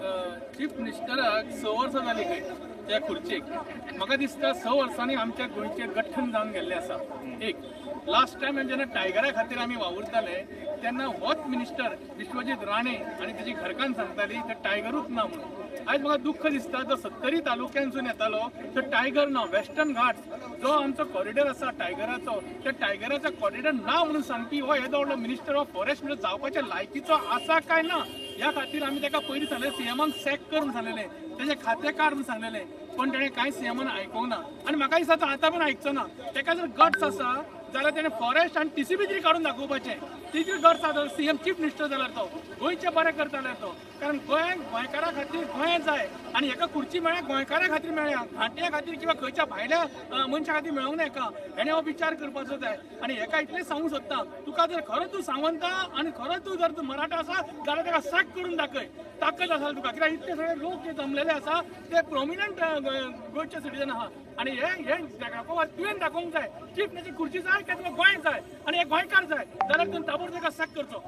Chief मिनिस्टराक 6 वर्सां जाली खंय त्या खुर्चेक. म्हाका दिसता 6 वर्सांनी आमच्या गोंयचें गठन जावन गेल्लें आसा. एक लास्ट टायम जेन्ना टायगरा खातीर आमी वावुरताले तेन्ना होच मिनिस्टर विश्वजीत राणे आनी तेजी घरकान्न सांगताली ते टायगरूच ना म्हणून. आयज म्हाका दुख्ख दिसता जो सत्तरी तालुक्यांसून येतालो तो टायगर ना. वेस्टर्न घाट्स जो आमचो कॉरिडोर आसा टायगराचो, त्या टायगराचो कॉरिडोर ना म्हणून सांगपी हो येदो व्हडलो मिनिस्टर ऑफ फॉरेस्ट म्हणून जावपाच्या लायकीचो आसा काय ना ह्या खातीर आमी ताका पयलीं सांगलें, सीएमाक सॅक कर म्हणून सांगलेलें, तेजें खातें काड म्हणून सांगलेलें, पण तेणें कांय सीएमान आयकूंक ना. आनी म्हाका दिसता तो आतां पण आयकचो ना. ताका जर गट्स आसा जाल्यार तेणें फॉरेस्ट आनी टीसीबी तरी काडून दाखोवपाचें. तितली गट्स आसा सीएम चीफ मिनिस्टर जाल्यार तो गोंयचें बरें करता जाल्यार तो, कारण गोंयांक गोंयकारा खातीर गोंय जाय आनी हेका खुर्ची मेळ्ळ्या गोंयकारा खातीर मेळ्ळ्या, घांट्या खातीर किंवा खंयच्या भायल्या मनशा खातीर मेळोंक ना हेका. हेणें हो विचार करपाचो जाय. आनी हेका इतलें सांगूंक सोदता, तुका जर खरो तूं सावंत आनी खरो तूं जर तूं मराठा आसा जाल्यार ताका सॅक करून दाखय, ताकद आसा तुका. कित्याक इतले सगळे लोक जे जमलेले आसा ते प्रोमिनंट गोंयचे सिटीजन आहा आनी हे हे दाखोवपाक तुवें दाखोवंक जाय. चीफ मिनिस्टर खुर्ची जाय काय तुका गोंय जाय आनी हे गोंयकार जाय जाल्यार तुवें ताबडतोब ताका सॅक करचो.